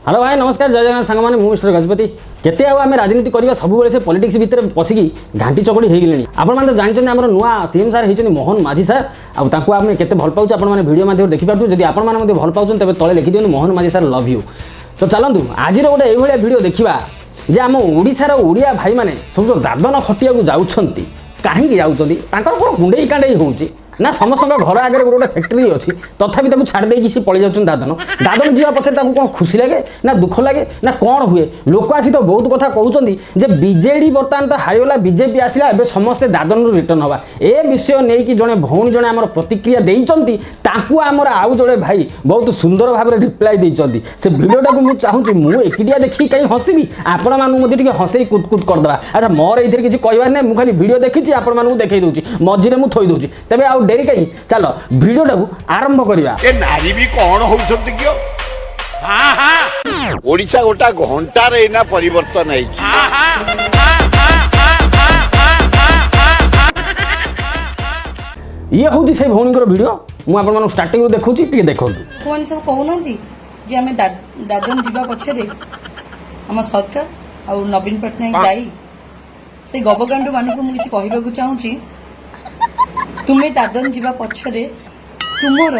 Hello ଭାଇ, ନମସ୍କାର, ଜୟ ଜଗନ୍ନାଥ ସାଙ୍ଗମାନେ। ମୁଁ ମିଷ୍ଟର ଗଜପତି। କେତେ ଆଉ ଆମେ ରାଜନୀତି କରିବା? ସବୁବେଳେ ସେ ପଲିଟିକ୍ସ ଭିତରେ ପଶିକି ଘାଣ୍ଟି ଚକଡ଼ି ହେଇଗଲେଣି। ଆପଣମାନେ ତ ଜାଣିଛନ୍ତି, ଆମର ନୂଆ ସିଏମ୍ ସାର୍ ହେଇଛନ୍ତି ମୋହନ ମାଝୀ ସାର୍। ଆଉ ତାଙ୍କୁ ଆମେ କେତେ ଭଲ ପାଉଛୁ, ଆପଣମାନେ ଭିଡ଼ିଓ ମାଧ୍ୟମରେ ଦେଖିପାରୁଥିବେ। ଯଦି ଆପଣମାନେ ମଧ୍ୟ ଭଲ ପାଉଛନ୍ତି, ତେବେ ତଳେ ଲେଖିଦିଅନ୍ତୁ "Mohan Majhi sir love you". ତ ଚାଲନ୍ତୁ, ଆଜିର ଗୋଟେ ଏଇଭଳିଆ ଭିଡ଼ିଓ ଦେଖିବା ଯେ ଆମ ଓଡ଼ିଶାର ଓଡ଼ିଆ ଭାଇମାନେ ସବୁ ଯେଉଁ ଦାଦନ ଖଟିବାକୁ ଯାଉଛନ୍ତି, କାହିଁକି ଯାଉଛନ୍ତି? ତାଙ୍କର କ'ଣ କୁଣ୍ଡେଇ କାଣ୍ଡେଇ ହେଉଛି ନା ସମସ୍ତଙ୍କ ଘର ଆଗରେ ଗୋଟେ ଗୋଟେ ଫ୍ୟାକ୍ଟ୍ରି ଅଛି, ତଥାପି ତାକୁ ଛାଡ଼ି ଦେଇକି ସେ ପଳେଇ ଯାଉଛନ୍ତି ଦାଦନ? ଦାଦନ ଯିବା ପଛରେ ତାକୁ କ'ଣ ଖୁସି ଲାଗେ ନା ଦୁଃଖ ଲାଗେ ନା କ'ଣ ହୁଏ? ଲୋକ ଆସି ତ ବହୁତ କଥା କହୁଛନ୍ତି ଯେ ବିଜେଡ଼ି ବର୍ତ୍ତମାନ ତ ହାରିଗଲା, ବିଜେପି ଆସିଲା, ଏବେ ସମସ୍ତେ ଦାଦନରୁ ରିଟର୍ନ ହେବା। ଏ ବିଷୟ ନେଇକି ଜଣେ ଭଉଣୀ ଜଣେ ଆମର ପ୍ରତିକ୍ରିୟା ଦେଇଛନ୍ତି। ତାଙ୍କୁ ଆମର ଆଉ ଜଣେ ଭାଇ ବହୁତ ସୁନ୍ଦର ଭାବରେ ରିପ୍ଲାଏ ଦେଇଛନ୍ତି। ସେ ଭିଡ଼ିଓଟାକୁ ମୁଁ ଚାହୁଁଛି, ମୁଁ ଏକୁଟିଆ ଦେଖିକି କାହିଁ ହସିବି, ଆପଣମାନଙ୍କୁ ମଧ୍ୟ ଟିକେ ହସେଇ କୁତ କୁତ କରିଦେବା। ଆଚ୍ଛା, ମୋର ଏଇଥିରେ କିଛି କହିବାର ନାହିଁ। ମୁଁ ଖାଲି ଭିଡ଼ିଓ ଦେଖିଛି, ଆପଣମାନଙ୍କୁ ଦେଖେଇ ଦେଉଛି, ମଝିରେ ମୁଁ ଥୋଇ ଦେଉଛି। ତେବେ ଆଉ ଡେରି କାହିଁ? ଚାଲ, ଭିଡ଼ିଓଟାକୁ ଆରମ୍ଭ କରିବା। ଏ ନାରୀ ବି କଣ ହଉଛନ୍ତି କି? ଓଡିଶା ଗୋଟା ଘଣ୍ଟାରେ ଏଇନା ପରିବର୍ତ୍ତନ ହେଇଛି। ଇଏ ହେଉଛି ସେଇ ଭଉଣୀଙ୍କର ଭିଡ଼ିଓ। ମୁଁ ଆପଣମାନଙ୍କୁ ଷ୍ଟାର୍ଟିଂରୁ ଦେଖାଉଛି, ଟିକେ ଦେଖନ୍ତୁ। ଲୋକମାନେ ସବୁ କହୁନାହାନ୍ତି ଯେ ଆମେ ଦାଦନ ଯିବା ପଛରେ ଆମ ସରକାର ଆଉ ନବୀନ ପଟ୍ଟନାୟକ ଦାୟୀ। ସେ ଗବଗାଣ୍ଡୁ ମାନଙ୍କୁ ମୁଁ କିଛି କହିବାକୁ ଚାହୁଁଛି। ତୁମେ ଦାଦନ ଯିବା ପଛରେ ତୁମର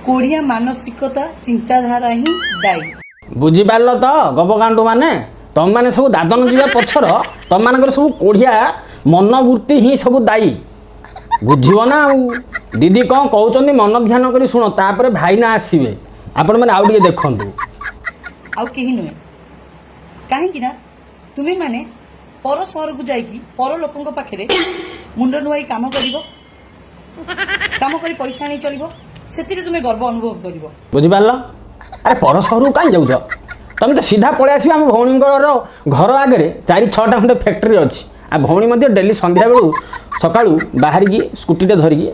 କୋଢିଆ ମାନସିକତା, ଚିନ୍ତାଧାରା ହିଁ ଦାୟୀ। ବୁଝିପାରିଲ ତ ଗବଗାଣ୍ଡୁ ମାନେ, ତମମାନେ ସବୁ ଦାଦନ ଯିବା ପଛର ତମମାନଙ୍କର ସବୁ କୋଢ଼ିଆ ମନୋବୃତ୍ତି ହିଁ ସବୁ ଦାୟୀ। ବୁଝିବ ନା ଆଉ? ଦିଦି କ'ଣ କହୁଛନ୍ତି ମନ ଧ୍ୟାନ କରି ଶୁଣ, ତାପରେ ଭାଇନା ଆସିବେ। ଆପଣମାନେ ଆଉ ଟିକେ ଦେଖନ୍ତୁ। ଆଉ କେହି ନୁହେଁ। କାହିଁକି ନା ତୁମେମାନେ ପର ସହରକୁ ଯାଇକି ପର ଲୋକଙ୍କ ପାଖରେ ମୁଣ୍ଡ ନୁଆଇ କାମ କରିବ, କାମ କରି ପଇସା ଆଣି ଚଳିବ, ସେଥିରେ ତୁମେ ଗର୍ବ ଅନୁଭବ କରିବ। ବୁଝିପାରିଲ? ଆରେ, ପର ସହରକୁ କାହିଁ ଯାଉଛ? ତମେ ତ ସିଧା ପଳେଇ ଆସିବ। ଆମ ଭଉଣୀଙ୍କର ଘର ଆଗରେ ଚାରି ଛଅଟା ଖଣ୍ଡେ ଫ୍ୟାକ୍ଟ୍ରି ଅଛି। ଆଉ ଭଉଣୀ ମଧ୍ୟ ଡେଲି ସନ୍ଧ୍ୟାବେଳୁ ସକାଳୁ ବାହାରିକି ସ୍କୁଟିଟା ଧରିକି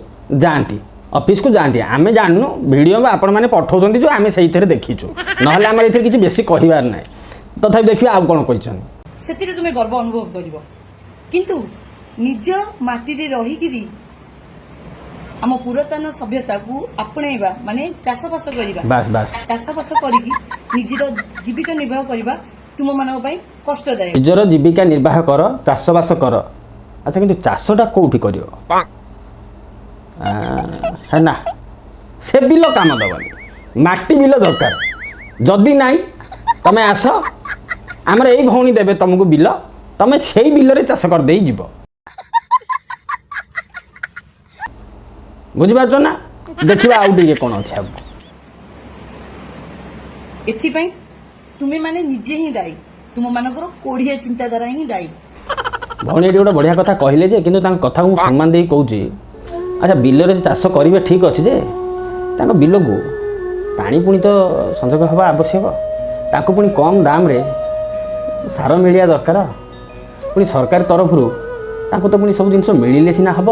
ଯାଆନ୍ତି, ଅଫିସକୁ ଯାଆନ୍ତି। ଆମେ ଜାଣିନୁ, ଭିଡ଼ିଓ ଆପଣମାନେ ପଠାଉଛନ୍ତି ଯେଉଁ, ଆମେ ସେଇଥିରେ ଦେଖିଛୁ। ନହେଲେ ଆମର ଏଥିରେ କିଛି ବେଶୀ କହିବାର ନାହିଁ। ତଥାପି ଦେଖିବା ଆଉ କ'ଣ କହିଛନ୍ତି। ସେଥିରେ ତୁମେ ଗର୍ବ ଅନୁଭବ କରିବ। କିନ୍ତୁ ନିଜ ମାଟିରେ ରହିକିରି ଆମ ପୁରାତନ ସଭ୍ୟତାକୁ ଆପଣେଇବା ମାନେ ଚାଷବାସ କରିବା, ବାସ୍ ବାସ୍। ଚାଷବାସ କରିକି ନିଜର ଜୀବିକା ନିର୍ବାହ କରିବା ତୁମମାନଙ୍କ ପାଇଁ କଷ୍ଟଦାୟକ। ନିଜର ଜୀବିକା ନିର୍ବାହ କର, ଚାଷବାସ କର। ଆଚ୍ଛା, କିନ୍ତୁ ଚାଷଟା କେଉଁଠି କରିବ? ହେ ନା, ସେ ବିଲ କାମ ଦେବନି, ମାଟି ବିଲ ଦରକାର। ଯଦି ନାହିଁ, ତମେ ଆସ, ଆମର ଏଇ ଭଉଣୀ ଦେବେ ତମକୁ ବିଲ, ତମେ ସେଇ ବିଲରେ ଚାଷ କରିଦେଇ ଯିବ। ବୁଝିପାରୁଛ ନା? ଦେଖିବା ଆଉ ଟିକେ କ'ଣ ଅଛି ଆଗକୁ। ଏଥିପାଇଁ ତୁମେମାନେ ନିଜେ ହିଁ ଦାୟୀ। ତୁମମାନଙ୍କର କୋଢିଆ ଚିନ୍ତାଧାରା ହିଁ ଦାୟୀ। ଭଉଣୀ ଏଠି ଗୋଟେ ବଢ଼ିଆ କଥା କହିଲେ ଯେ, କିନ୍ତୁ ତାଙ୍କ କଥାକୁ ମୁଁ ସମ୍ମାନ ଦେଇ କହୁଛି। ଆଚ୍ଛା, ବିଲରେ ଚାଷ କରିବେ ଠିକ୍ ଅଛି ଯେ, ତାଙ୍କ ବିଲକୁ ପାଣି ପୁଣି ତ ସଂଯୋଗ ହେବା ଆବଶ୍ୟକ। ତାଙ୍କୁ ପୁଣି କମ୍ ଦାମରେ ସାର ମିଳିବା ଦରକାର। ପୁଣି ସରକାର ତରଫରୁ ତାଙ୍କୁ ତ ପୁଣି ସବୁ ଜିନିଷ ମିଳିଲେ ସିନା ହେବ।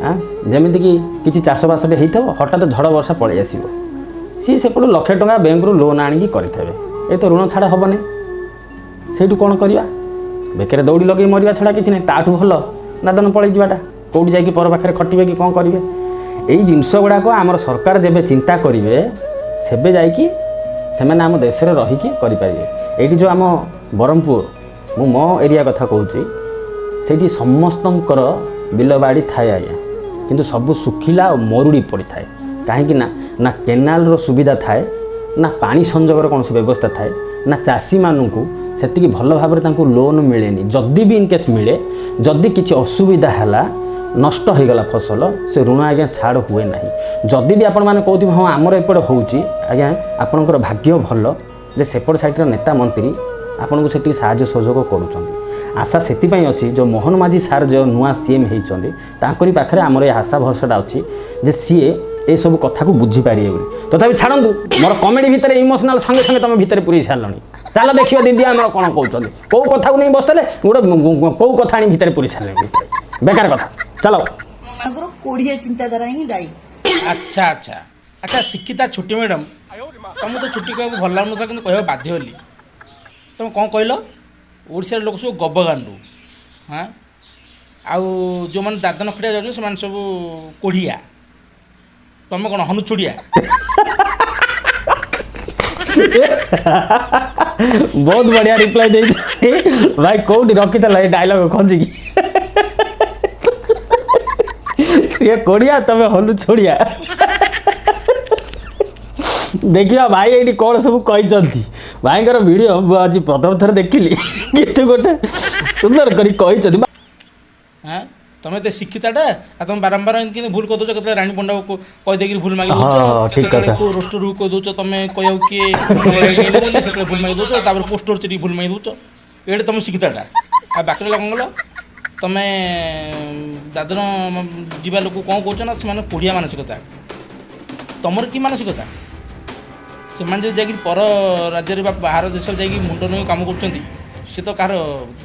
ଆଁ ଯେମିତିକି କିଛି ଚାଷବାସଟେ ହେଇଥିବ, ହଠାତ୍ ଝଡ଼ ବର୍ଷା ପଳେଇ ଆସିବ। ସିଏ ସେପଟୁ ଲକ୍ଷେ ଟଙ୍କା ବ୍ୟାଙ୍କରୁ ଲୋନ୍ ଆଣିକି କରିଥିବେ। ଏ ତ ଋଣ ଛାଡ଼ ହେବନି। ସେଇଠୁ କ'ଣ କରିବା? ବେକରେ ଦଉଡ଼ି ଲଗେଇ ମରିବା ଛଡ଼ା କିଛି ନାହିଁ। ତାଠୁ ଭଲ ଦାଦନ ପଳେଇ ଯିବାଟା। କେଉଁଠି ଯାଇକି ପର ପାଖରେ ଖଟିବେ କି କ'ଣ କରିବେ? ଏଇ ଜିନିଷ ଗୁଡ଼ାକ ଆମର ସରକାର ଯେବେ ଚିନ୍ତା କରିବେ, ସେବେ ଯାଇକି ସେମାନେ ଆମ ଦେଶରେ ରହିକି କରିପାରିବେ। ଏଇଠି ଯେଉଁ ଆମ ବ୍ରହ୍ମପୁର, ମୁଁ ମୋ ଏରିଆ କଥା କହୁଛି, ସେଇଠି ସମସ୍ତଙ୍କର ବିଲବାଡ଼ି ଥାଏ ଆଜ୍ଞା, କିନ୍ତୁ ସବୁ ଶୁଖିଲା ଆଉ ମରୁଡ଼ି ପଡ଼ିଥାଏ। କାହିଁକି ନା ନା କେନାଲର ସୁବିଧା ଥାଏ, ନା ପାଣି ସଂଯୋଗର କୌଣସି ବ୍ୟବସ୍ଥା ଥାଏ, ନା ଚାଷୀମାନଙ୍କୁ ସେତିକି ଭଲ ଭାବରେ ତାଙ୍କୁ ଲୋନ୍ ମିଳେନି। ଯଦି ବି ଇନକେସ୍ ମିଳେ, ଯଦି କିଛି ଅସୁବିଧା ହେଲା, ନଷ୍ଟ ହୋଇଗଲା ଫସଲ, ସେ ଋଣ ଆଜ୍ଞା ଛାଡ଼ ହୁଏ ନାହିଁ। ଯଦି ବି ଆପଣମାନେ କହୁଥିବେ, ହଁ, ଆମର ଏପଟେ ହେଉଛି, ଆଜ୍ଞା ଆପଣଙ୍କର ଭାଗ୍ୟ ଭଲ ଯେ ସେପଟ ସାଇଡ଼ର ନେତା ମନ୍ତ୍ରୀ ଆପଣଙ୍କୁ ସେତିକି ସାହାଯ୍ୟ ସହଯୋଗ କରୁଛନ୍ତି। ଆଶା ସେଥିପାଇଁ ଅଛି, ଯେଉଁ ମୋହନ ମାଝୀ ସାର୍ ଯେଉଁ ନୂଆ ସିଏମ୍ ହେଇଛନ୍ତି, ତାଙ୍କରି ପାଖରେ ଆମର ଏ ଆଶା ଭରସାଟା ଅଛି ଯେ ସିଏ ଏସବୁ କଥାକୁ ବୁଝିପାରିବେ ବୋଲି। ତଥାପି ଛାଡ଼ନ୍ତୁ, ମୋର କମେଡ଼ି ଭିତରେ ଇମୋସନାଲ୍ ସଙ୍ଗେ ସଙ୍ଗେ ତୁମେ ଭିତରେ ପୁରେଇ ସାରିଲଣି। ଚାଲ ଦେଖିବା ଦିଦି ଆମର କ'ଣ କହୁଛନ୍ତି। କେଉଁ କଥାକୁ ନେଇ ବସିଥିଲେ, ଗୋଟେ କେଉଁ କଥା ଆଣି ଭିତରେ ପୁରେଇ ସାରିଲେଣି ଭିତରେ, ବେକାର କଥା। ଚାଲ। ତୁମମାନଙ୍କର କୋଢିଆ ଚିନ୍ତାଧାରା ହିଁ ଦାୟୀ। ଆଚ୍ଛା ଆଚ୍ଛା ଆଚ୍ଛା, ଶିକ୍ଷିତା ଛୁଟି ମ୍ୟାଡ଼ାମ୍, ତମକୁ ତ ଛୁଟି କହିବାକୁ ଭଲ ଲାଗୁନଥିଲା, କିନ୍ତୁ କହିବାକୁ ବାଧ୍ୟ ହେଲି। ତମେ କ'ଣ କହିଲ? ଓଡ଼ିଶାର ଲୋକ ସବୁ ଗବଗାଣ୍ଡୁ। ହଁ, ଆଉ ଯେଉଁମାନେ ଦାଦନ ଖଟିଆ ଯାଉଛନ୍ତି, ସେମାନେ ସବୁ କୋଢ଼ିଆ। ତମେ କ'ଣ ହନୁଛୁଡ଼ିଆ? ବହୁତ ବଢ଼ିଆ ରିପ୍ଲାଏ ଦେଇଛି ଭାଇ। କୋଉଠି ରଖିଥିଲା ଏ ଡାଇଲଗ ଖଞ୍ଜିକି? ସିଏ କୋଡ଼ିଆ, ତମେ ହଲୁ ଛୋଡ଼ିଆ। ଦେଖିବା ଭାଇ ଏଇଠି କ'ଣ ସବୁ କହିଛନ୍ତି। ଭାଇଙ୍କର ଭିଡ଼ିଓ ମୁଁ ଆଜି ପ୍ରଥମ ଥର ଦେଖିଲି, କିନ୍ତୁ ଗୋଟେ ସୁନ୍ଦର କରି କହିଛନ୍ତି। ହାଁ, ତମେ ଏତେ ଶିକ୍ଷିତାଟା ଆଉ ତମେ ବାରମ୍ବାର ଏମିତି କେମିତି ଭୁଲ କରିଦେଉଛ? କେତେବେଳେ ରାଣୀ ପଣ୍ଡାକୁ କହିଦେଇକିରି ଭୁଲ ମାଗି ଦେଉଛ, ଠିକ କେତେବେଳେ କଥା। କୋଉ ରୋଷ୍ଟରକୁ କହିଦେଉଛ ତମେ କହିବାକୁ କିଏ ବୋଲି, ସେତେବେଳେ ଭୁଲ ମାଗି ଦେଉଛ। ତାପରେ ପୋଷ୍ଟର ଚିରିକି ଭୁଲ ମାଗି ଦେଉଛ। ଏଇଟା ତମ ଶିକ୍ଷିତାଟା। ଆଉ ବାକି ରହିଲା କ'ଣ କହିଲ, ତମେ ଦାଦନ ଯିବା ଲୋକ କ'ଣ କହୁଛ ନା ସେମାନେ କୋଢ଼ିଆ ମାନସିକତା। ତମର କି ମାନସିକତା? ସେମାନେ ଯଦି ଯାଇକି ପର ରାଜ୍ୟରେ ବା ବାହାର ଦେଶରେ ଯାଇକି ମୁଣ୍ଡ ନୋଇ କାମ କରୁଛନ୍ତି, ସେ ତ କାହାର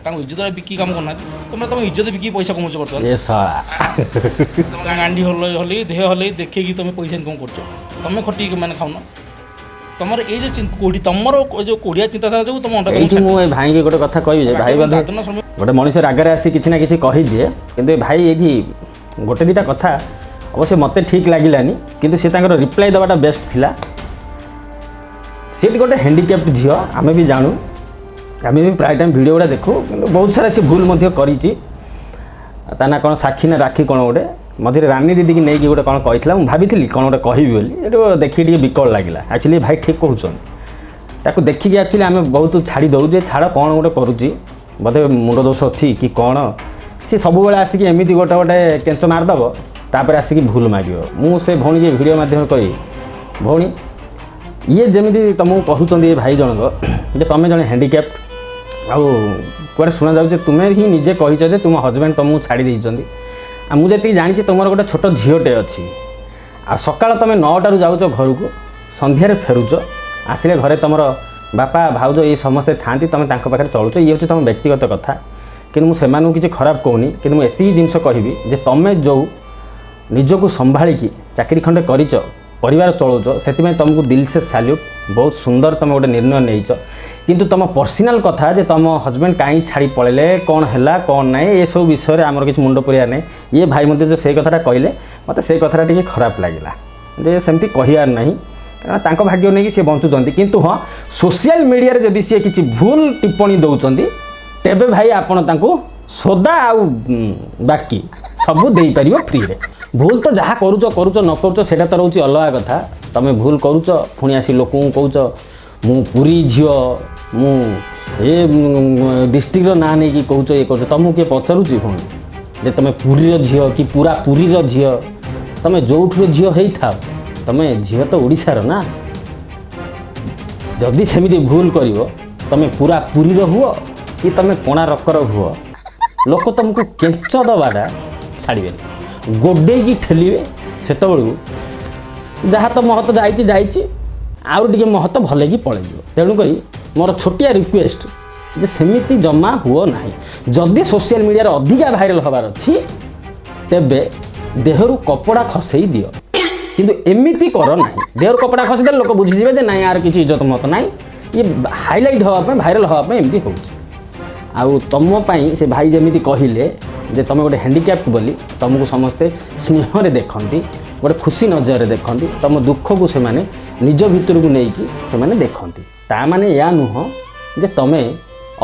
ତାଙ୍କ ଇଜ୍ଜତ ବିକି କାମ କରୁନାହାନ୍ତି। ତମେ ତମ ଇଜ୍ଜତ ବିକି ପଇସା କମାଉଛ ବର୍ତ୍ତମାନ। ଏ ଶଳା। ତମେ ଗାଣ୍ଡି ହଲେଇ ହଲେଇ, ଦେହ ହଲେଇ ଦେଖେଇକି ତମେ ପଇସା ଇନକମ୍ କରୁଛ। ତମେ ଖଟିକି ମାନେ ଖାଉନ। ତମର ଏଇ ଯେଉଁ କୋଡ଼ି, ତମର ଏ ଯେଉଁ କୋଡ଼ିଆ ଚିନ୍ତାଧାରା ଯୋଗୁଁ ତମ ଅଣ୍ଟା ତମକୁ ଏଇଠି ମୁଁ ଛାଡ଼ି ଏ ଭାଇଙ୍କି ଗୋଟେ କଥା କହିବି ଯେ ଭାଇ ବୋଧେ ଦାଦନ ଶ୍ରମିକ ଗୋଟେ ମଣିଷ ରାଗରେ ଆସି କିଛି ନା କିଛି କହିଦିଏ, କିନ୍ତୁ ଏ ଭାଇ ଏଇଠି ଗୋଟେ ଦୁଇଟା କଥା ଅବଶ୍ୟ ମୋତେ ଠିକ୍ ଲାଗିଲାନି, କିନ୍ତୁ ସେ ତାଙ୍କର ରିପ୍ଲାଏ ଦେବାଟା ବେଷ୍ଟ ଥିଲା। ସେଠି ଗୋଟେ ହ୍ୟାଣ୍ଡିକ୍ୟାପ୍ଟ ଝିଅ, ଆମେ ବି ଜାଣୁ, ଆମେ ବି ପ୍ରାୟ ଟାଇମ୍ ଭିଡ଼ିଓ ଗୁଡ଼ା ଦେଖୁ, କିନ୍ତୁ ବହୁତ ସାରା ସେ ଭୁଲ ମଧ୍ୟ କରିଛି। ତା ନା କ'ଣ ସାକ୍ଷୀ ନା ରାକ୍ଷୀ କ'ଣ ଗୋଟେ, ମଝିରେ ରାନୀ ଦିଦିକି ନେଇକି ଗୋଟେ କ'ଣ କହିଥିଲା। ମୁଁ ଭାବିଥିଲି କ'ଣ ଗୋଟେ କହିବି ବୋଲି, ଏଠୁ ଦେଖିକି ଟିକେ ବିକଳ ଲାଗିଲା। ଆକ୍ଚୁଆଲି ଭାଇ ଠିକ୍ କହୁଛନ୍ତି। ତାକୁ ଦେଖିକି ଆକ୍ଚୁଆଲି ଆମେ ବହୁତ ଛାଡ଼ି ଦେଉ ଯେ ଛାଡ଼, କ'ଣ ଗୋଟେ କରୁଛି, ବୋଧେ ମୁଣ୍ଡ ଦୋଷ ଅଛି କି କ'ଣ। ସେ ସବୁବେଳେ ଆସିକି ଏମିତି ଗୋଟେ ଗୋଟେ କେଞ୍ଚ ମାରିଦେବ, ତାପରେ ଆସିକି ଭୁଲ ମାଗିବ। ମୁଁ ସେ ଭଉଣୀକି ଭିଡ଼ିଓ ମାଧ୍ୟମରେ କହିବି, ଭଉଣୀ, ଇଏ ଯେମିତି ତୁମକୁ କହୁଛନ୍ତି ଏ ଭାଇ ଜଣକ ଯେ ତୁମେ ଜଣେ ହ୍ୟାଣ୍ଡିକ୍ୟାପ୍ଟ, ଆଉ କୁଆଡ଼େ ଶୁଣାଯାଉଛି ତୁମେ ହିଁ ନିଜେ କହିଛ ଯେ ତୁମ ହଜବେଣ୍ଡ ତୁମକୁ ଛାଡ଼ି ଦେଇଛନ୍ତି। ଆଉ ମୁଁ ଯେତିକି ଜାଣିଛି, ତୁମର ଗୋଟେ ଛୋଟ ଝିଅଟେ ଅଛି। ଆଉ ସକାଳ ତୁମେ 9ଟାରୁ ଯାଉଛ ଘରକୁ, ସନ୍ଧ୍ୟାରେ ଫେରୁଛ। ଆସିଲେ ଘରେ ତୁମର ବାପା, ଭାଉଜ ଏଇ ସମସ୍ତେ ଥାଆନ୍ତି, ତୁମେ ତାଙ୍କ ପାଖରେ ଚଳୁଛ। ଇଏ ହେଉଛି ତୁମ ବ୍ୟକ୍ତିଗତ କଥା, କିନ୍ତୁ ମୁଁ ସେମାନଙ୍କୁ କିଛି ଖରାପ କହୁନି। କିନ୍ତୁ ମୁଁ ଏତିକି ଜିନିଷ କହିବି ଯେ ତୁମେ ଯେଉଁ ନିଜକୁ ସମ୍ଭାଳିକି ଚାକିରି ଖଣ୍ଡେ କରିଛ, ପରିବାର ଚଳାଉଛ, ସେଥିପାଇଁ ତୁମକୁ ଦିଲ ସେ ସାଲ୍ୟୁଟ୍। ବହୁତ ସୁନ୍ଦର ତୁମେ ଗୋଟେ ନିର୍ଣ୍ଣୟ ନେଇଛ। କିନ୍ତୁ ତୁମ ପର୍ସନାଲ୍ କଥା ଯେ ତୁମ ହଜବେଣ୍ଡ କାହିଁ ଛାଡ଼ି ପଳେଇଲେ, କ'ଣ ହେଲା କ'ଣ ନାହିଁ, ଏସବୁ ବିଷୟରେ ଆମର କିଛି ମୁଣ୍ଡ ପୁରେଇବାର ନାହିଁ। ଇଏ ଭାଇ ମଧ୍ୟ ଯେ ସେଇ କଥାଟା କହିଲେ, ମୋତେ ସେଇ କଥାଟା ଟିକେ ଖରାପ ଲାଗିଲା ଯେ ସେମିତି କହିବାର ନାହିଁ, କାରଣ ତାଙ୍କ ଭାଗ୍ୟ ନେଇକି ସିଏ ବଞ୍ଚୁଛନ୍ତି। କିନ୍ତୁ ହଁ, ସୋସିଆଲ ମିଡ଼ିଆରେ ଯଦି ସିଏ କିଛି ଭୁଲ ଟିପ୍ପଣୀ ଦେଉଛନ୍ତି, ତେବେ ଭାଇ ଆପଣ ତାଙ୍କୁ ସୋଦା ଆଉ ବାକି ସବୁ ଦେଇପାରିବ ଫ୍ରିରେ। ଭୁଲ ତ ଯାହା କରୁଛ କରୁଛ, ନ କରୁଛ ସେଇଟା ତ ରହୁଛି ଅଲଗା କଥା। ତମେ ଭୁଲ କରୁଛ, ପୁଣି ଆସି ଲୋକଙ୍କୁ କହୁଛ ମୁଁ ପୁରୀ ଝିଅ, ମୁଁ ଏ ଡିଷ୍ଟ୍ରିକ୍ଟର ନାଁ ନେଇକି କହୁଛ, ଇଏ କରୁଛ। ତମକୁ କିଏ ପଚାରୁଛି ପୁଣି ଯେ ତମେ ପୁରୀର ଝିଅ କି ପୁରା ପୁରୀର ଝିଅ? ତମେ ଯେଉଁଠିର ଝିଅ ହେଇଥାଅ, ତମେ ଝିଅ ତ ଓଡ଼ିଶାର ନା। ଯଦି ସେମିତି ଭୁଲ କରିବ, ତମେ ପୁରା ପୁରୀର ହୁଅ କି ତମେ କୋଣାର୍କର ହୁଅ, ଲୋକ ତମକୁ କେଞ୍ଚ ଦେବାଟା ଛାଡ଼ିବେନି, ଗୋଡ଼େଇକି ଠେଲିବେ। ସେତେବେଳକୁ ଯାହା ତ ମହତ ଯାଇଛି ଯାଇଛି, ଆଉ ଟିକେ ମହତ ଭଲେଇକି ପଳେଇଯିବ। ତେଣୁକରି ମୋର ଛୋଟିଆ ରିକ୍ୱେଷ୍ଟ ଯେ ସେମିତି ଜମା ହୁଅ ନାହିଁ। ଯଦି ସୋସିଆଲ ମିଡ଼ିଆରେ ଅଧିକା ଭାଇରାଲ ହେବାର ଅଛି, ତେବେ ଦେହରୁ କପଡ଼ା ଖସେଇ ଦିଅ, କିନ୍ତୁ ଏମିତି କର ନାହିଁ। ଦେହରୁ କପଡ଼ା ଖସେଇଦେଲେ ଲୋକ ବୁଝିଯିବେ ଯେ ନାଇଁ, ଆର କିଛି ଇଜ୍ଜତ ମତ ନାହିଁ, ଇଏ ହାଇଲାଇଟ୍ ହେବା ପାଇଁ, ଭାଇରାଲ ହେବା ପାଇଁ ଏମିତି ହେଉଛି। ଆଉ ତମ ପାଇଁ ସେ ଭାଇ ଯେମିତି କହିଲେ ଯେ ତୁମେ ଗୋଟେ ହ୍ୟାଣ୍ଡିକ୍ୟାପ୍ଟ ବୋଲି ତୁମକୁ ସମସ୍ତେ ସ୍ନେହରେ ଦେଖନ୍ତି, ଗୋଟେ ଖୁସି ନଜରରେ ଦେଖନ୍ତି, ତୁମ ଦୁଃଖକୁ ସେମାନେ ନିଜ ଭିତରକୁ ନେଇକି ସେମାନେ ଦେଖନ୍ତି। ତା ମାନେ ଏହା ନୁହଁ ଯେ ତୁମେ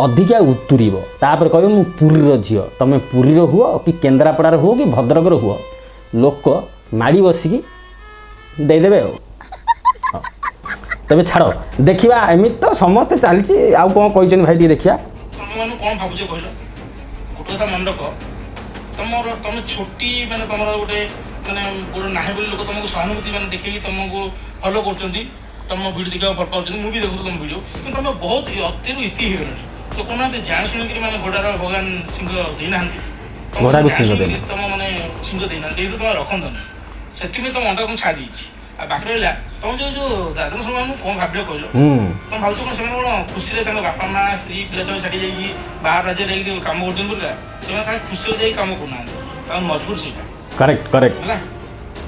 ଅଧିକା ଉତୁରିବ, ତାପରେ କହିବ ମୁଁ ପୁରୀର ଝିଅ। ତୁମେ ପୁରୀର ହୁଅ କି କେନ୍ଦ୍ରାପଡ଼ାର ହୁଅ କି ଭଦ୍ରକର ହୁଅ, ଲୋକ ମାଡ଼ି ବସିକି ଦେଇଦେବେ। ଆଉ ହଁ, ତେବେ ଛାଡ଼, ଦେଖିବା। ଏମିତି ତ ସମସ୍ତେ ଚାଲିଛି। ଆଉ କ'ଣ କହିଛନ୍ତି ଭାଇ, ଟିକେ ଦେଖିବା। ତମେମାନେ କ'ଣ ଭାବୁଛ କହିଲ? ଗୋଟେ କଥା ମନେ ରଖ, ତମର ତମେ ଛୋଟି ମାନେ ତମର ଗୋଟେ ମାନେ ଗୋଟେ ନାହିଁ ବୋଲି ଲୋକ ତମକୁ ସହାନୁଭୂତି ମାନେ ଦେଖେଇକି ତମକୁ ଫଲୋ କରୁଛନ୍ତି, ତମ ଭିଡ଼ିଓ ଦେଖିବାକୁ ଭଲ ପାଉଛନ୍ତି। ମୁଁ ବି ଦେଖୁଥିଲି ତମ ଭିଡ଼ିଓ, କିନ୍ତୁ ତମେ ବହୁତ ଅତିରୁ ଇତି ହେଇଗଲଣି। ତ କହୁନାହାନ୍ତି, ଜାଣି ଶୁଣିକିରି ମାନେ ଘୋଡ଼ାର ଭଗବାନ ଶିଙ୍ଗ ଦେଇନାହାନ୍ତି ତମ। ଘୋଡ଼ାକୁ ଜାଣି ଶିଙ୍ଗ ଶୁଣିକିରି ଦେଇନାହାନ୍ତି। ତମ ମାନେ ଶିଙ୍ଗ ଦେଇନାହାନ୍ତି, ଦେଇଥିଲେ ତମେ ରଖନ୍ତନି। ସେଥିପାଇଁ ତମ ଅଣ୍ଡା ତମକୁ ଛାଡ଼ି ଦେଇଛି। ଆଉ ବାକି ରହିଲା ତମ ଯୋଉ ଯୋଉ ଦାଦନ ଶ୍ରମିକମାନଙ୍କୁ କ'ଣ ଭାବିବ କହିଲ? ତମେ ଭାବୁଛ କ'ଣ ସେମାନେ କ'ଣ ଖୁସିରେ ତାଙ୍କ ବାପା ମା, ସ୍ତ୍ରୀ, ପିଲା ଛୁଆ ଛାଡ଼ି ଯାଇକି ବାହାର ରାଜ୍ୟରେ ଯାଇକି କାମ କରୁଛନ୍ତି ବୋଲିକା? ସେମାନେ କାହିଁ ଖୁସିରେ ଯାଇକି କାମ କରୁନାହାନ୍ତି, ତାଙ୍କ ମଜବୁର ସେଇଟା। କରେକ୍ଟ କରେକ୍ଟ ହେଲା,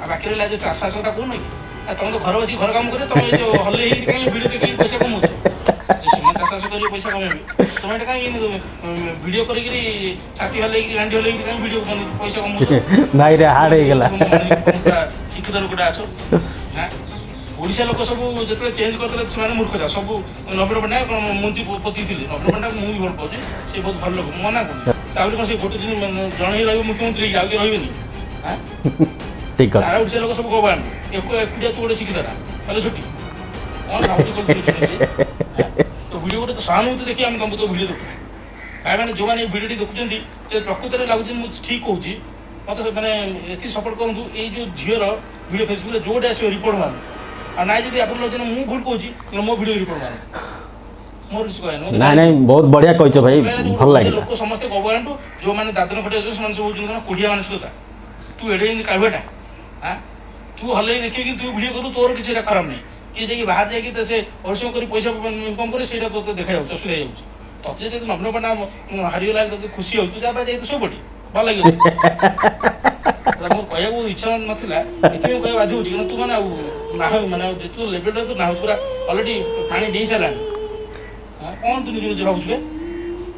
ଆଉ ବାକି ରହିଲା ଯୋଉ ଚାଷ ବାସ କଥା କହୁନ କି, ଆଉ ତମେ ତ ଘରେ ବସିକି ଘର କାମ କରିବ। ତମେ ଏ ଯୋଉ ହଲେଇ ହେଇକି କାହିଁ ଭିଡ଼ିଓ ଦେଖିକି ପଇସା କମଉଛ? ଯେ ସେମାନେ ଚାଷ ବାସ କରିକି ପଇସା କମେଇବେ, ତମେ ଏଇଟା କାହିଁ ଭିଡ଼ିଓ କରିକିରି, ଛାତି ହଲେଇକିରି, ଗାଣ୍ଡି ହଲେଇକିରି କାହିଁ ଭିଡ଼ିଓ ପଇସା କମଉଛ? ଭାଇରେ ହାର୍ଡ ହେଇଗଲା। ତମ ମାନେ ତମେ ପୁରା ଶିକ୍ଷିତ ଲୋକଟା ଅଛ। ହାଁ, ଓଡ଼ିଶା ଲୋକ ସବୁ ଯେତେବେଳେ ଚେଞ୍ଜ କରିଦେଲେ, ସେମାନେ ମୂର୍ଖ ଯା ସବୁ। ନବୀନ ପଟ୍ଟନାୟକ କ'ଣ ମୁନ୍ତି ପୋତିଥିଲେ? ନବୀନ ପଟ୍ଟନାୟକ ମୁଁ ବି ଭଲ ପାଉଛି, ସେ ବହୁତ ଭଲ ଲୋକ, ମୁଁ ମନା କରୁନି। ତାପରେ କ'ଣ ସେ ଗୋଟେ ଦିନ ଜଣେ ହିଁ ରହିବ ମୁଖ୍ୟମନ୍ତ୍ରୀ ହେଇକି, ଆଉ କିଏ ରହିବେନି? ଆଁ? ଠିକ କଥା। ସାରା ଓଡ଼ିଶା ଲୋକ ସବୁ ଗବାଣ୍ଡୁ, ଏକୁଟିଆ ତୁ ଗୋଟେ ଶିକ୍ଷିତଟା ହେଲେ ଛୁଟି କ'ଣ ଭାବୁଛୁ କହିଲୁ ନିଜେ ନିଜେ? ଆଁ? ତୋ ଭିଡ଼ିଓ ଗୋଟେ ତ ସହାନୁଭୂତି ଦେଖି ଆମେ ତମକୁ ତୋ ଭିଡ଼ିଓ ଦେଖୁଛୁ ଭାଇମାନେ। ଯେଉଁମାନେ ଏଇ ଭିଡ଼ିଓଟି ଦେଖୁଛନ୍ତି ଯେ ପ୍ରକୃତରେ ଲାଗୁଛି ମୁଁ ଠିକ୍ କହୁଛି, ମୋତେ ମାନେ ଏତିକି ସପୋର୍ଟ କରନ୍ତୁ। ଏଇ ଯେଉଁ ଝିଅର ଭିଡ଼ିଓ ଫେସବୁକ୍ରେ ଯେଉଁଠି ଆସିବ, ରିପୋର୍ଟ ମାରନ୍ତୁ। ଆଉ ନାଇଁ, ଯଦି ଆପଣ ଲାଗୁଛନ୍ତି ମୁଁ ଭୁଲ କହୁଛି, ତାହେଲେ ମୋ ଭିଡ଼ିଓ ରିପୋର୍ଟ ମାରନ୍ତୁ। ମୋର କିଛି କହିବାର ନାହିଁ। ନାଇଁ ନାଇଁ, ବହୁତ ବଢ଼ିଆ କହିଛ ଭାଇ, ଭଲ ଲାଗିଲା। ଲୋକ ସମସ୍ତେ ଗବଗାଣ୍ଡୁ, ଯେଉଁମାନେ ଦାଦନ ଖଟିଆ ଯାଉଛନ୍ତି, ସେମାନେ ସବୁ ହେଉଛନ୍ତି କ'ଣ କୋଡ଼ିଆ ମାନସିକତା। ତୁ ଏଡ଼େ ଏମିତି କାଢୁଆଟା, ଆଁ ତୁ ହଲେଇ ଦେଖିକି ତୁ ଭିଡ଼ିଓ କରୁ, ତୋର କିଛି ଏଇଟା ଖରାପ ନାହିଁ। କିଏ ଯାଇକି ବାହାରେ ଯାଇକି ତ ସେ ପରିଶ୍ରମ କରି ପଇସା ଇନକମ୍ କରି, ସେଇଟା ତୋତେ ଦେଖାଯାଉଛି, ଅସୁବିଧା ହେଇଯାଉଛି ତତେ। ଯଦି ନବୀନ ପଟ୍ଟନାୟକ ହାରିଗଲା ତତେ ଖୁସି ହଉଛି, ତୁ ଯାହା ଯାଇକି ଶୋଇପଡ଼ି, ଭଲ ଲାଗିବ। ଏଟା ମୋର କହିବାକୁ ଇଚ୍ଛା ନଥିଲା, ଏଥିପାଇଁ କହିବାକୁ ବାଧ୍ୟ ହେଉଛି। କାରଣ ତୁ ମାନେ ଆଉ ନାହୁଁ, ମାନେ ଆଉ ଯେତେ ଲେଭେଲରେ ତୁ ନାହୁଁ, ପୁରା ଅଲରେଡ଼ି ପାଣି ଡେଇଁ ସାରିଲାଣି। ହଁ, କ'ଣ ତୁ ନିଜେ ନିଜେ ଭାବୁଛୁ ବେ?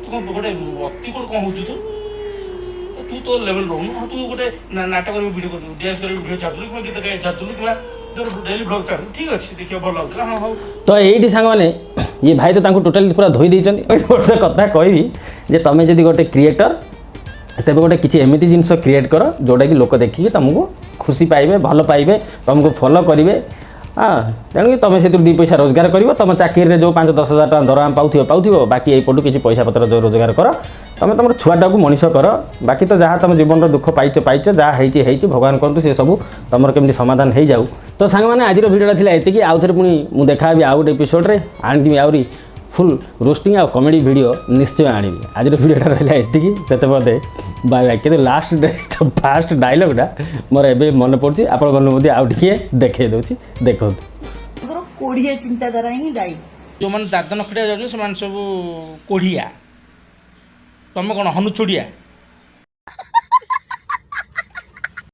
ତୁ କ'ଣ ଗୋଟେ ଅତି ଗୋଟେ କ'ଣ ହଉଛୁ ତୁ? ତୁ ତୋ ଲେଭେଲ ରହୁନୁ। ହଁ, ତୁ ଗୋଟେ ନାଟକ କରିକି ଭିଡ଼ିଓ କରୁଛୁ, ଡ୍ୟାନ୍ସ କରିକି ଭିଡ଼ିଓ ଛାଡ଼ୁଥିଲୁ କିମ୍ବା ଗୀତ ଗାଇ ଛାଡ଼ୁଥିଲୁ କିମ୍ବା ତୋର ଡେଲି ବ୍ଲଗ୍ ଛାଡ଼ୁଥିଲୁ, ଠିକ୍ ଅଛି, ଦେଖିବାକୁ ଭଲ ଲାଗୁଥିଲା। ହଁ, ହଉ। ତ ଏଇଠି ସାଙ୍ଗମାନେ, ଇଏ ଭାଇ ତ ତାଙ୍କୁ ଟୋଟାଲି ପୁରା ଧୋଇ ଦେଇଛନ୍ତି। ଏଇଠି ଗୋଟେ କଥା କହିବି ଯେ ତମେ ଯଦି ଗୋଟେ କ୍ରିଏଟର, ତେବେ ଗୋଟେ କିଛି ଏମିତି ଜିନିଷ କ୍ରିଏଟ୍ କର ଯେଉଁଟାକି ଲୋକ ଦେଖିକି ତୁମକୁ ଖୁସି ପାଇବେ, ଭଲ ପାଇବେ, ତୁମକୁ ଫଲୋ କରିବେ। ହଁ, ତେଣୁକି ତୁମେ ସେଥିରୁ ଦୁଇ ପଇସା ରୋଜଗାର କରିବ। ତୁମ ଚାକିରିରେ ଯେଉଁ 5-10 ହଜାର ଟଙ୍କା ଦରମା ପାଉଥିବ ପାଉଥିବ, ବାକି ଏଇପଟୁ କିଛି ପଇସା ପତ୍ର ଯେଉଁ ରୋଜଗାର କର, ତୁମେ ତୁମର ଛୁଆଟାକୁ ମଣିଷ କର। ବାକି ତ ଯାହା ତୁମ ଜୀବନର ଦୁଃଖ ପାଇଛ ପାଇଛ, ଯାହା ହେଇଛି ହେଇଛି, ଭଗବାନ କରନ୍ତୁ ସେ ସବୁ ତୁମର କେମିତି ସମାଧାନ ହେଇଯାଉ। ତ ସାଙ୍ଗମାନେ, ଆଜିର ଭିଡ଼ିଓଟା ଥିଲା ଏତିକି। ଆଉ ଥରେ ପୁଣି ମୁଁ ଦେଖା ହେବି ଆଉ ଗୋଟେ ଏପିସୋଡ଼ରେ, ଆଣିବି ଆହୁରି ଫୁଲ୍ ରୋଷ୍ଟିଂ ଆଉ କମେଡ଼ି ଭିଡ଼ିଓ ନିଶ୍ଚୟ ଆଣିବି। ଆଜିର ଭିଡ଼ିଓଟା ରହିଲା ଏତିକି, ସେତେ ବୋଧେ ବାଏ ବାଏ। କିନ୍ତୁ ଲାଷ୍ଟ ଫାଷ୍ଟ ଡାଇଲଗ୍ଟା ମୋର ଏବେ ମନେ ପଡ଼ୁଛି, ଆପଣମାନଙ୍କୁ ମଧ୍ୟ ଆଉ ଟିକିଏ ଦେଖେଇ ଦେଉଛି, ଦେଖନ୍ତୁ। ତାଙ୍କର କୋଡ଼ିଏ ଚିନ୍ତାଧାରା ହିଁ ଦାୟୀ। ଯେଉଁମାନେ ଦାଦନ ଖଟିଆ ଯାଉଛନ୍ତି, ସେମାନେ ସବୁ କୋଢ଼ିଆ। ତମେ କ'ଣ ହନୁ ଛୋଡ଼ିଆ?